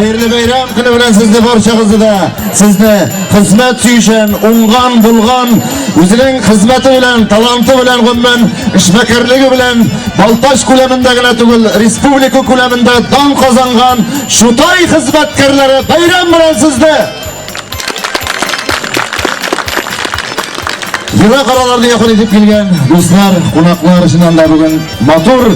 Хәерле бәйрәм көне белән сезне барчагызны да, сезне хезмәт сөючән, уңган, булган, үзенең хезмәте белән, таланты белән, гомумән, эшмәкәрлеге белән Балтач күләмендә генә түгел, республика күләмендә дан казанган Чутай хезмәткәрләре бәйрәм белән сезне! Ерак араларны якын итеп килгән дуслар, кунаклар чыннан да бүген матур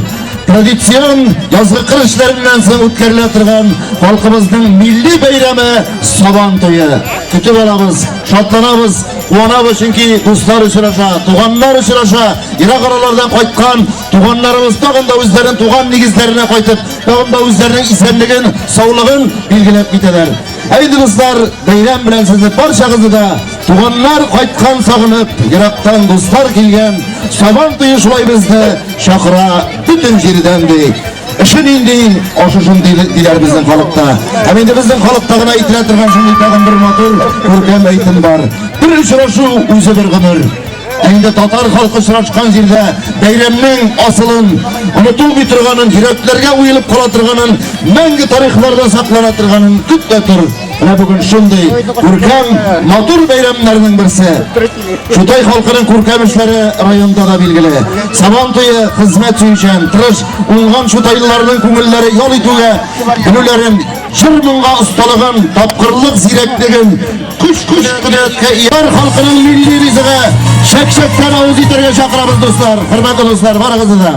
традицион язгы кыр эшләреннән соң үткәрелә торган халкыбызның милли бәйрәме Сабан туе. Көтеп алабыз, шатланабыз, куанабыз, чөнки дуслар очраша, туганнар очраша, ерак аралардан кайткан туганнарыбыз тагын да үзләренең туган нигезләренә кайтып, тагын да үзләренең исәнлеген, саулыгын билгеләп китәләр. Әйде, дуслар, бәйрәм белән сезне барчагызны да, туганнар кайткан сагынып, ерактан дуслар килгән, Сабан туе шулай безне чакыра бөтен җирдән ди. Эше нинди, ашы шундый диләр безнең халыкта. Һәм инде безнең халыкта гына әйтелә торган шундый тагын бер матур, күркәм әйтем бар. Бер очрашу үзе бер гомер. Ә инде татар халкы очрашкан җирдә бәйрәмнең асылын, онытылмый торганын, йөрәкләргә уелып кала торганын, мәңге тарихларда саклана торганын көт тә тор. Менә бүген шундый күркәм, матур бәйрәмнәрнең берсе. Чутай халкының күркәм эшләре районда да билгеле. Сабан туе хезмәт сөючән, тырыш, уңган чутайлыларның күңелләре ял итүгә белүләрен, җыр-моңга осталыгын, тапкырлык зирәклеген, Көч-көч кодрәткә ияр халкының милли ризыгы чәк-чәктән авыз итәргә чакырабыз, дуслар. Хөрмәтле дуслар, барыгызны да.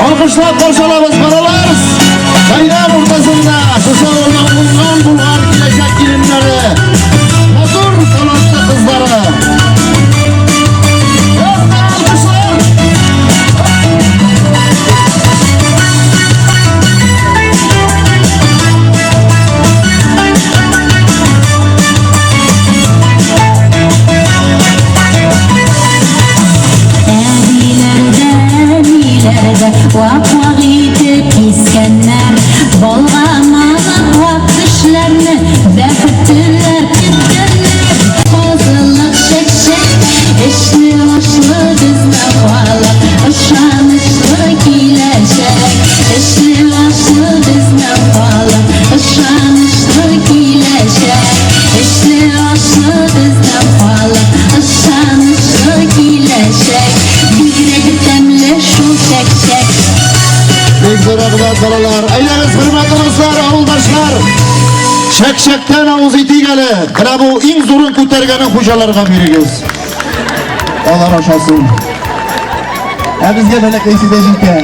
Алкышлап каршы алабыз, балалар. Бәйрәм уртасында шушы авылның уңган булган киләчәк киленнәре, матур талантлы кызлары. Вак-вак итеп кискәннәр, балга манып вак тешләрне бәхет теләп көткәннәр. Казылык чәк-чәк, эшле ашлы безнең халык, ышанычлы киләчәк. Эшле ашлы безнең халык, ышанычлы киләчәк. Эшле ашлы безнең халык, ышанычлы киләчәк. Бигрәк тәмле шул чәк-чәк. Бик зур рәхмәт, балалар. Әйдәгез, хөрмәтле дуслар, авылдашлар. Чәк-чәктән авыз итик әле. Менә бу иң зурын күтәргәнен хуҗаларга бирегез. Алар ашасын. Ә безгә бәләкәйсе дә җитә.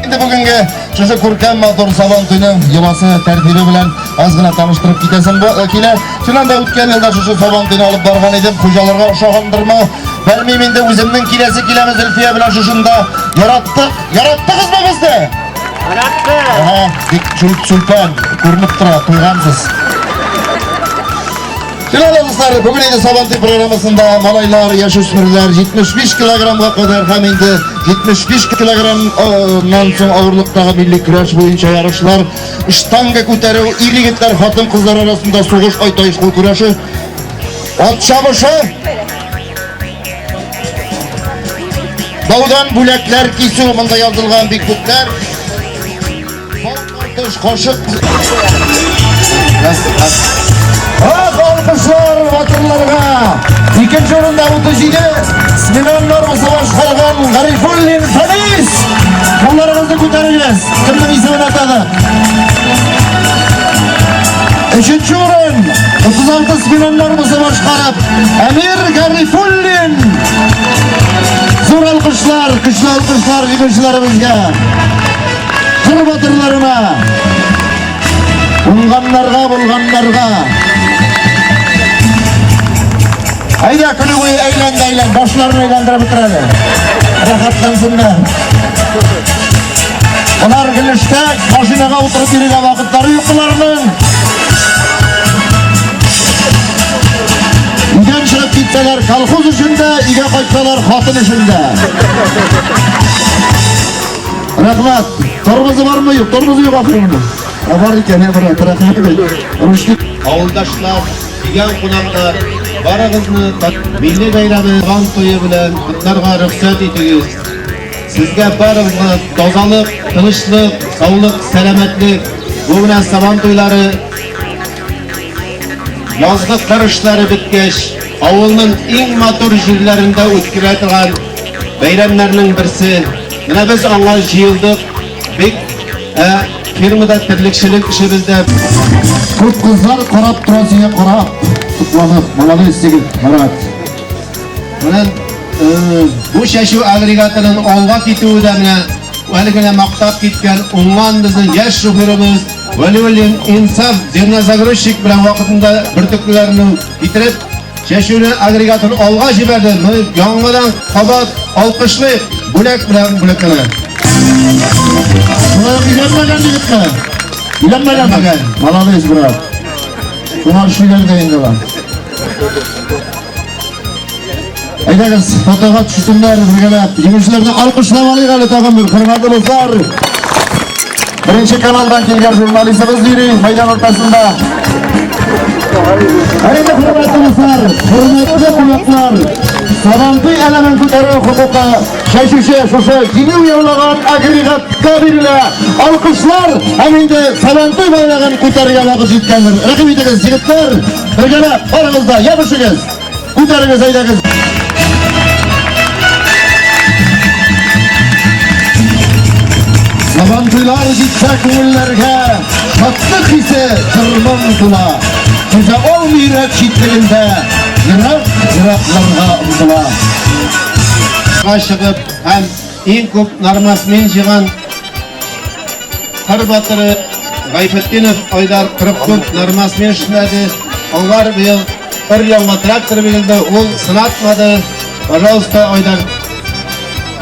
Инде бүгенге шушы күркәм матур Сабан туйның йоласы, тәртибе белән аз гына таныштырып китәсем килә. Чыннан да үткән елда шушы Сабан туйны алып барган идем. Хуҗаларга ошагандырмы? Белмим инде, үземнең киләсе киләме Зөлфия белән шушында. Яраттык. Яраттыгызмы безне? Яраттык. Ага, бик сүлпән күренеп тора, туйгансыз. Финал дуслар, бүген инде Сабантуй программасында малайлар, яшүсмерләр 75 килограммга кадәр һәм инде 75 килограммнан соң авырлыктагы милли көрәш буенча ярышлар, штанга күтәрү, ир-егетләр, хатын-кызлар арасында сугыш, ай-тайыш кул көрәше, ат чабышы, баудан бүләкләр кисү, монда язылган бик күпләр. Бау тартыш, кашык. Ах, алкышлар батырларга! Икенче урында 37 смена нормасы башкарган Гарифуллин Фәнис! Кулларыгызны күтәрегез! Кемнең исемен атады? Өченче урын 36 смена нормасы башкарып Әмир Гарифуллин! Зур алкышлар, көчле алкышлар җиңүчеләребезгә! Кыр батырларына! Уңганнарга, булганнарга! Әйдә, көне буе әйлән дә әйлән, башларын әйләндереп бетер әле. Рәхәтләнсеннәр. Болар гел эштә, машинага утырып йөрергә вакытлары юк боларның. Өйдән чыгып китсәләр, колхоз эшендә, өйгә кайтсалар, хатын эшендә. Рәхмәт. Тормозы бармы юк? Тормозы юк ахыры моның. Ә бар икән, ә брат, рәхмәт. Ручник. Авылдашлар, килгән кунаклар, Барыгызны милли бәйрәме Сабан туе белән котларга рөхсәт итегез. Сезгә барыгызга тазалык, тынычлык, саулык, сәламәтлек. Бу менә Сабан туйлары язгы кыр эшләре беткәч, авылның иң матур җирләрендә үткәрелә торган бәйрәмнәрнең берсе. Менә без аңа җыелдык. Бик ә, фермада терлекчелек эшебездә. Күп кызлар карап тора сиңа карап, сокланып. Молодец егет, Марат. Менә э, бу чәчү агрегатының алга китүе дә менә әле генә мактап киткән уңган безнең яшь шоферыбыз Вәлиуллин Инсаф зернозагрузчик белән вакытында бөртеклеләрне китереп, чәчүне агрегатын алга җибәрде. Моны яңадан кабат алкышлыйк, бүләк белән бүләкләнә. Шулай ук өйләнмәгән егетме? Өйләнмәгәнме? Молодец, брат. Шуңа эшлиләр дә инде алар. Әйдәгез, фотога төшсеннәр бергәләп. Җиңүчеләрне алкышлап алыйк әле тагын бер, хөрмәтле дуслар. Беренче каналдан килгән журналистыбыз йөри мәйдан уртасында. Әйдә, хөрмәтле дуслар, хөрмәтле кунаклар, Сабантуй әләмен күтәрү хокукы чәчүче шушы җиңү яулаган агрегатка бирелә. Алкышлар һәм инде Сабантуй байрагын күтәрергә вакыт җиткәндер. Рәхим итегез, егетләр, бергәләп барыгыз да ябышыгыз. Күтәрегез, әйдәгез. Сабантуйлар җитсә күңелләргә шатлык хисе җыр-моң тула. Түзә алмый йөрәк читлегендә, ерак еракларга омтыла. Га чыгып һәм иң күп нормасмен җыйган Кыр батыры Гайфетдинов Айдар 44 нормасмен эшләде. Аңар быел бер яңа трактор бирелде, ул сынатмады. Пожалуйста, Айдар.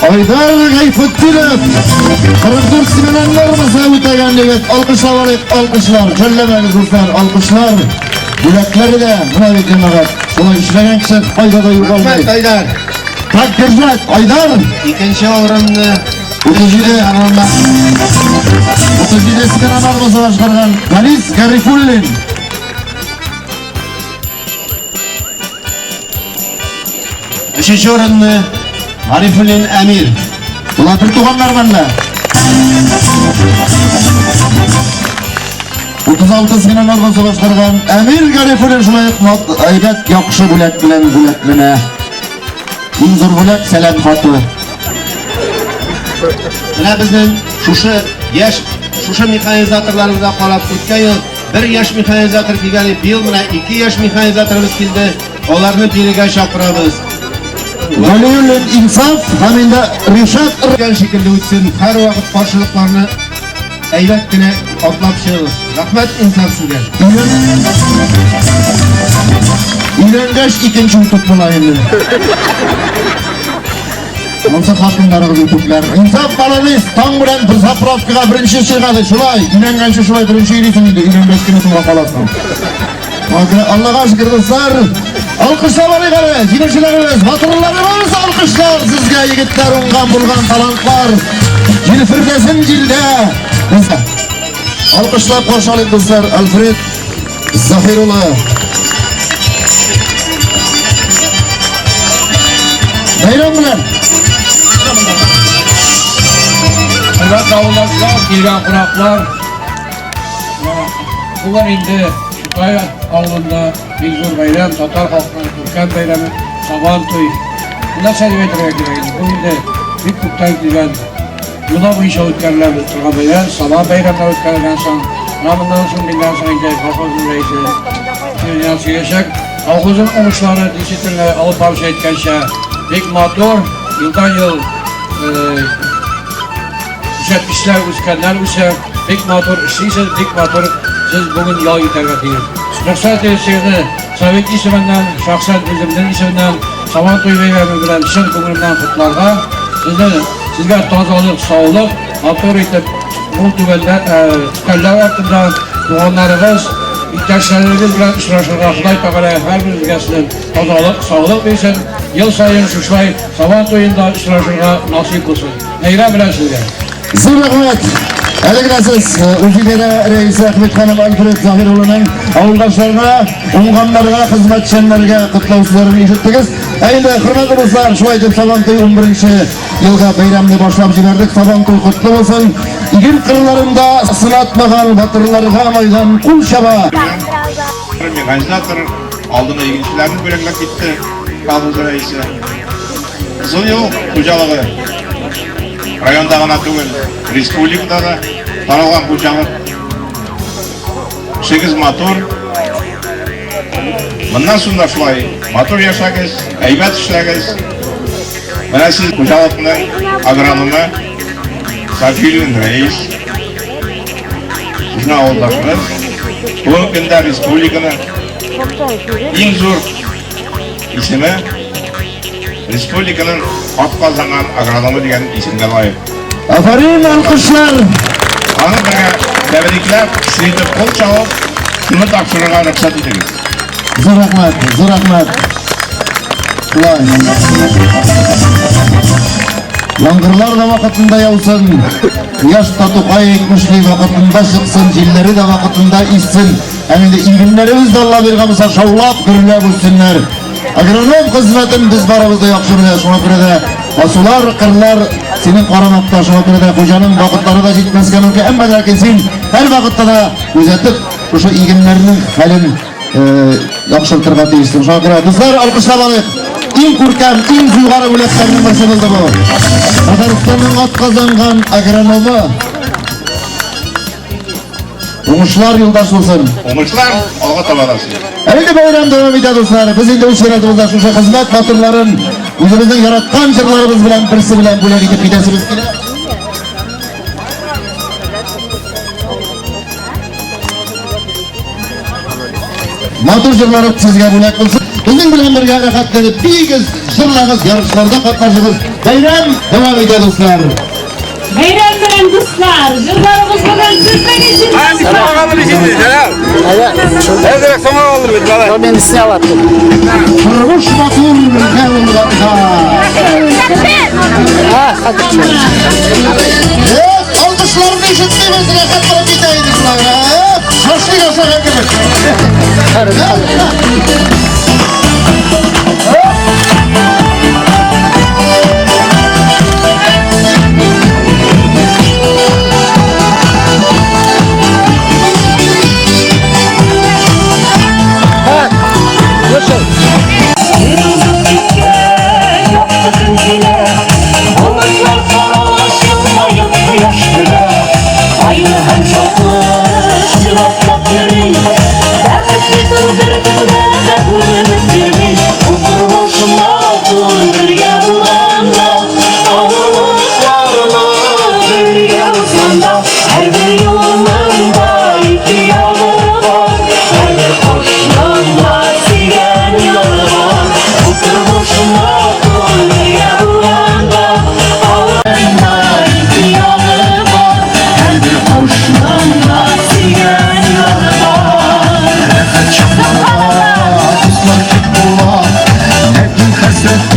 Айдар Гайфетдинов 44 смена нормасы үтәгән егет. Алкышлап алыйк, алкышлар. Жәлләмәгез, дуслар, алкышлар. Бүләкләре дә менә бит җәмәгать. Шулай эшләгән кеше кайда да югалмый. Рәхмәт, Айдар. Так держать, Айдар. Икенче урынны 37 37 смена нормасы башкарган Борис Гарифуллин. Өченче урынны Гарифуллин Әмир. Болар бер туганнар мәллә? 36 смена нормасы башкарган Әмир Гарифуллин шулай ук әйбәт яхшы бүләк белән бүләкләнә. Иң зур бүләк сәлам хаты. Менә безнең шушы яшь, шушы механизаторларыбызга карап үткән ел бер яшь механизатор килгән иде, быел менә ике яшь механизаторыбыз килде. Аларны бирегә чакырабыз. Галиуллин Инсаф һәм инде Ришат Үткән шикелле үтсен, һәрвакыт каршылыкларны әйбәт кенә атлап чыгыгыз. Рәхмәт, Инсаф сезгә. Өйләнгәч икенче үтүк була инде. Монсы хатыннарыгыз үтүкләр. Инсаф молодец, таң белән бер заправкага беренче чыгады, шулай. Өйләнгәнче шулай беренче йөрисең инде, өйләнгәч кенә соңга каласың. Аллага шөкер, дуслар. Алкышлап алыйк әле, җиңүчеләребез, батырларыбыз, алкышлар сезгә, егетләр, уңган булган талантлар. Җилфердәсен җилдә. Алкышлап каршы алыйк, дуслар, Альфред Заһир улы. Бәйрәм белән! Хөрмәтле авылдашлар, килгән кунаклар, бүген инде Чутай авылында бик зур бәйрәм, татар халкының күркәм бәйрәме Сабан туй. Нәрсә дип әйтергә кирәк инде? Бу инде бик күптән килгән йола буенча үткәрелә торган бәйрәм, Сабан бәйрәмнәре үткәрелгән соң, менә моннан соң, миннән соң инде колхозның рәисе Юлиан сөйләшәк. Колхозның уңышлары, действительно, алып баручы әйткәнчә, бик матур, елдан-ел күрсәткечләр үскәннән үсә, бик матур эшлисез, бик матур сез бүген ял итәргә тиеш. Рөхсәт итегез сезне совет исеменнән, шәхсән үземнең исемнән Сабан туй бәйрәме белән чын күңелемнән котларга, сезне, сезгә тазалык, саулык, матур итеп мул түбәләр, өстәлләр артында туганнарыгыз, иптәшләрегез белән очрашырга Ходай Тәгалә һәрберегезгә сезнең тазалык, саулык бирсен. Ел саен шушылай Сабан туенда очрашырга насыйп булсын. Бәйрәм белән сезгә! Зур рәхмәт! Әле генә сез үзидарә рәисе Әхмәтханов Альфред Заһир улының авылдашларына, уңганнарга, хезмәтчәннәргә котлау сүзләрен ишеттегез. Ә инде, хөрмәтле дуслар, шулай итеп Сабантуй 11 елга бәйрәмне башлап җибәрдек. Сабантуй котлы булсын. Иген кырларында сынатмаган батырларга майдан кул чаба. Механизатор алдынгы игенчеләрне бүләкләп китте колхоз рәисе. Кызыл юл хуҗалыгы районда гына түгел, республикада да таралган хуҗалык. Эшегез матур. Моннан соң да шулай матур яшәгез, әйбәт эшләгез. Менә сез хуҗалыкның агрономы Сафиуллин Рәис. Безнең авылдашыбыз. Бүгенге көндә республиканың иң зур исеме республиканың атказанган агрономы дигән исемгә лаек. Афәрин, алкышлар! Аны бергә тәбрикләп, көчле итеп кул чабып, шуны тапшырырга рөхсәт итегез. Зур рәхмәт, зур рәхмәт. Шулай. Яңгырлар да вакытында яусын, кояш та Тукай әйтмешли вакытында чыксын, җилләре дә вакытында иссен. Һәм инде игеннәребез дә Алла биргән булса шаулап, гөрләп үссеннәр. Агроном хезмәтен без барыбыз да яхшы белә, шуңа күрә дә басулар, кырлар синең карамакта, шуңа күрә дә хуҗаның вакытлары да җитмәскә мөмкин. Әмма ләкин син һәр вакытта да күзәтеп, шушы игеннәрнең хәлен яхшыртырга тиешсең. Шуңа күрә, дуслар, алкышлап алыйк. Иң күркәм, иң югары бүләкләрнең берсе булды бу. Татарстанның атказанган агрономы. Уңышлар юлдаш булсын. Уңышлар алга таба да сезгә. Әлеге бәйрәм дәвам итә, дуслар. Без инде үз чиратыбызда шушы хезмәт батырларын үзебезнең яраткан җырларыбыз белән берсе белән бүләк итеп китәсебез килә. Матур җырлары сезгә бүләк булсын. Безнең белән бергә рәхәтләнеп биегез, җырлагыз, ярышларда катнашыгыз. Бәйрәм дәвам итә, дуслар. Бәйрәм белән, дуслар! Җырларыбыз бүген сезнең өчен. Тормыш матур бергә булганда. Алкышларны ишетмибез, рәхәт булып китә иде шулай. Шашлык ашаган кебек.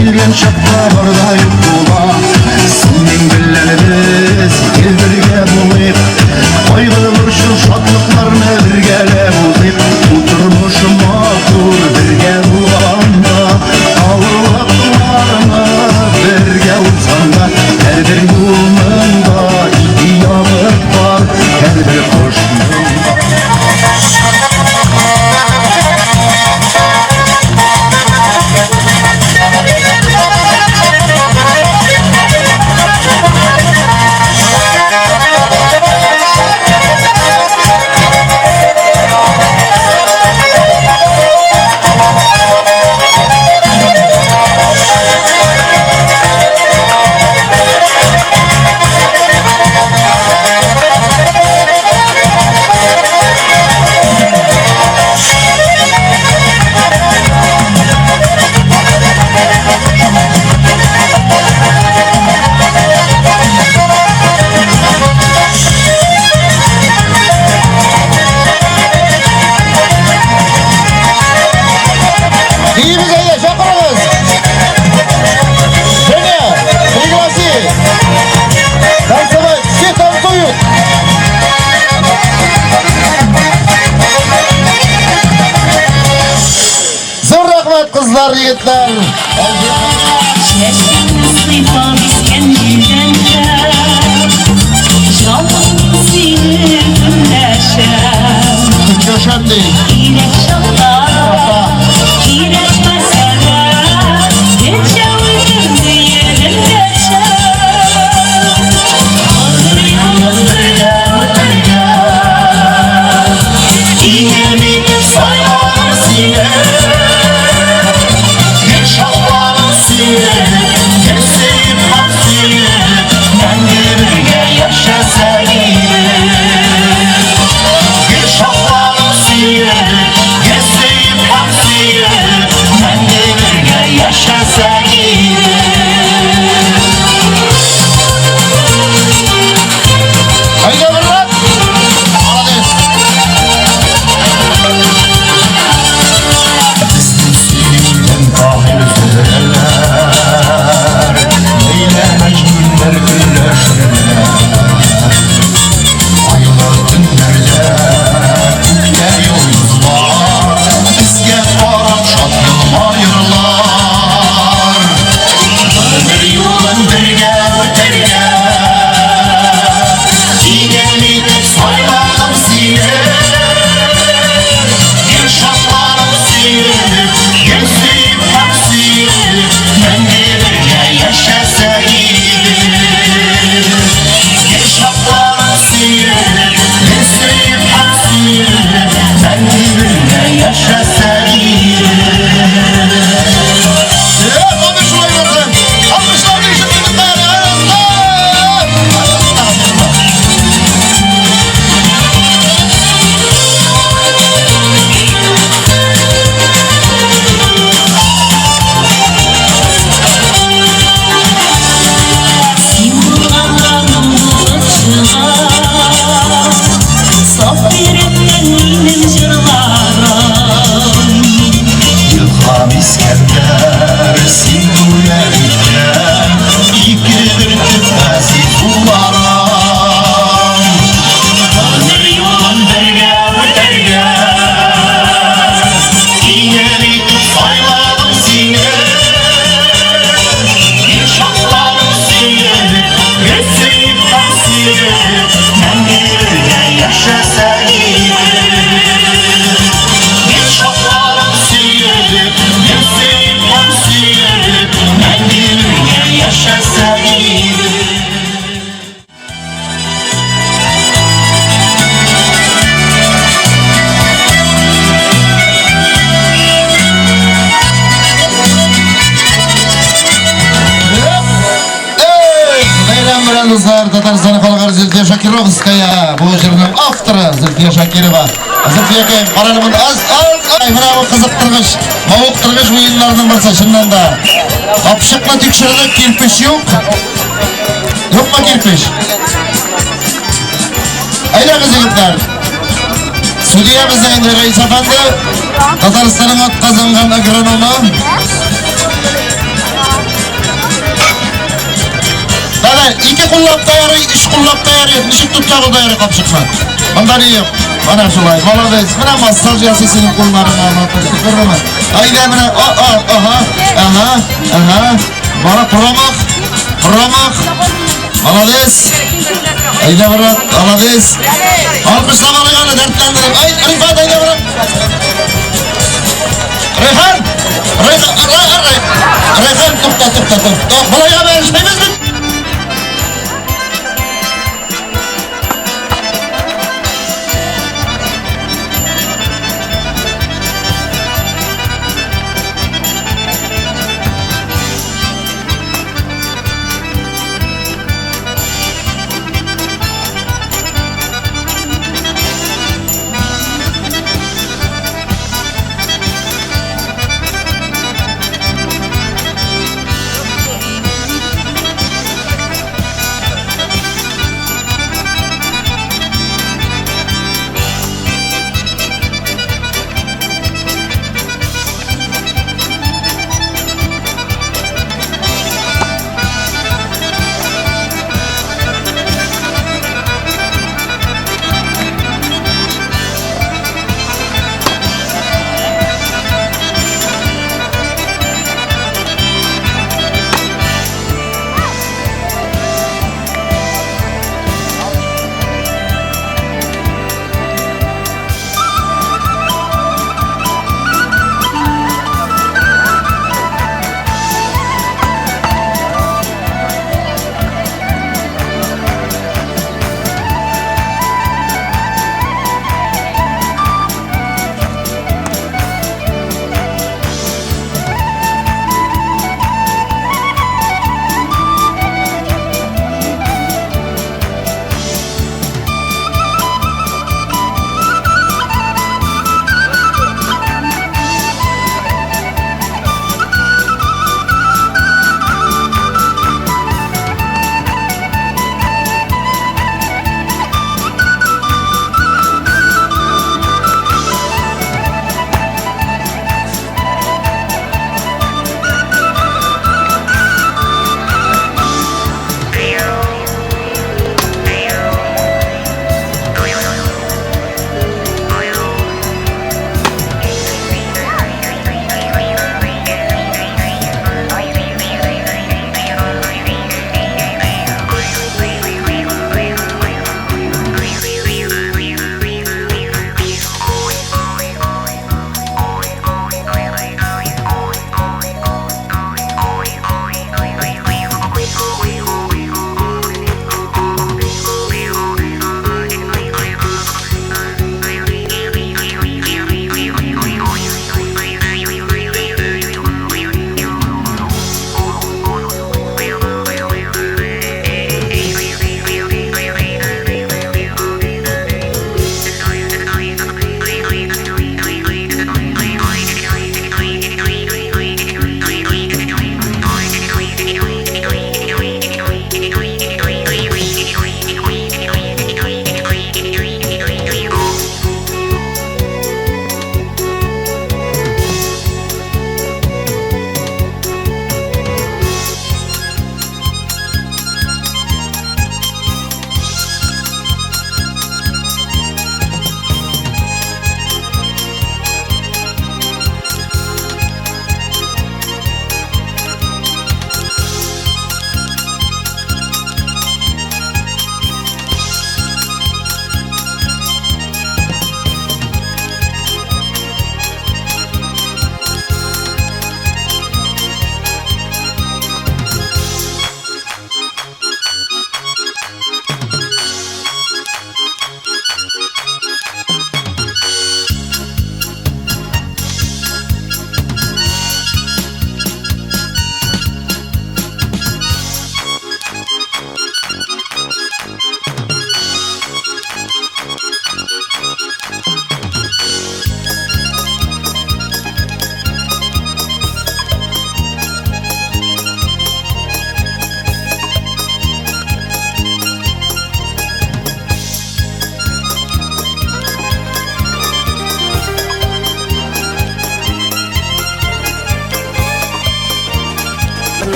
Килгән чакта барда юк була. Синең белән без гел бергә булыйк. Кайгы борчу шатлыкларны бергәләп узыйк. Бу тормыш матур бергә булганда, авырлыкларны бергә узганда, һәрбер юлның да ике ягы бар, һәрбер кошның егетләр. Чәчеңне сыйпап искән җилдән дә, Җаным сине көнләшәм. Көнләшәм ди. Кирәк чакта, кирәкмәсә дә, Гелчә үземне йөгендәшәм. Гомер юлын бергә үтәргә, Тиңем итеп сайладым сине. Гел шатланып сөеп, гел сөеп һәм сөеп, Мәңге бергә яшәсәк иде. Гел шатланып сөеп, гел сөеп һәм сөеп, Мәңге бергә яшәсәк иде. Әйдә, брат! Молодец! Безнең сөюдән Таһир өзеләләр, Ләйлә Мәҗнүннәр көнләшерләр. Айлы төннәрдә күктә йолдызлар Безгә карап шат елмаерлар. Гомер юлын бергә үтәргә, Тиңем итеп сайладым сине. Гел шатланып сөеп, гел сөеп һәм сөеп, Мәңге бергә яшәсәк иде. Гел шатланып сөеп, гел сөеп һәм сөеп, Мәңге бергә яшәсәк иде. Hadi шулай булсын. Алкышларны ишетеп бетәр. Син булганга моң булып чыга, Саф йөрәктән минем җырларым. Илһам Искәндәр, син бүләк иткән ике бөртек газиз улларым. Гомер юлын бергә үтәргә, Тиңем итеп сайладым сине. Гел шатланып сөеп, гел сөеп һәм сөеп, Мәңге бергә яшәсәк иде. Гел шатланып сөеп, гел сөеп һәм сөеп, Мәңге бергә яшәсәк иде. Эй, бәйрәм белән, дуслар, Татарстан халык артисты Зөлфия Шакировская, бу җырның авторы Зөлфия Шакирова. Зөлфия кем, карале монда, аз, аз, ай, менә бу кызыктыргыч, мавыктыргыч уеннарның берсе, чыннан да. Капчыкны тикшердек, кирпеч юк. Юкмы кирпеч? Әйдәгез, егетләр. Судья безнең инде Рәис әфәнде, Татарстанның атказанган агрономы. Давай, ике куллап та ярый, өч куллап та ярый, ничек тотсагыз да ярый капчыкны. Монда ни юк. Менә шулай, молодец. Менә массаж ясый синең кулларыңа, матур. Күрдеңме? Әйдә менә, а, а, ага, ага, ага. Бара промах, промах. Молодец. Әйдә, брат, молодец. Алкышлап алыйк аны, дәртләндереп. Ай, Рифат, әйдә, брат. Райхан! Райхан, Райхан, Райхан, тукта, тукта, тукта. Болайга бәрешмибез бит.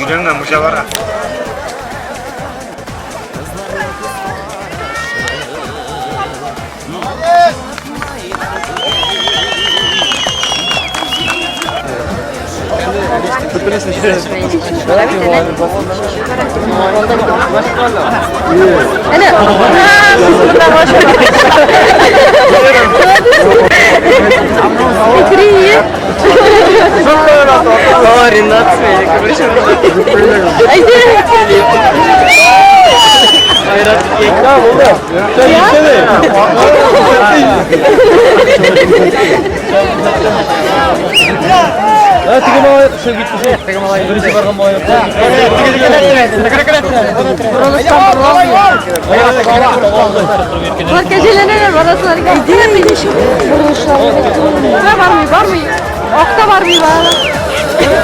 Өйләнгән хуҗаларга. Болар кәҗәләнәләр, барасылар. Әйдә, бармый, бармый. Акта бармый, бала.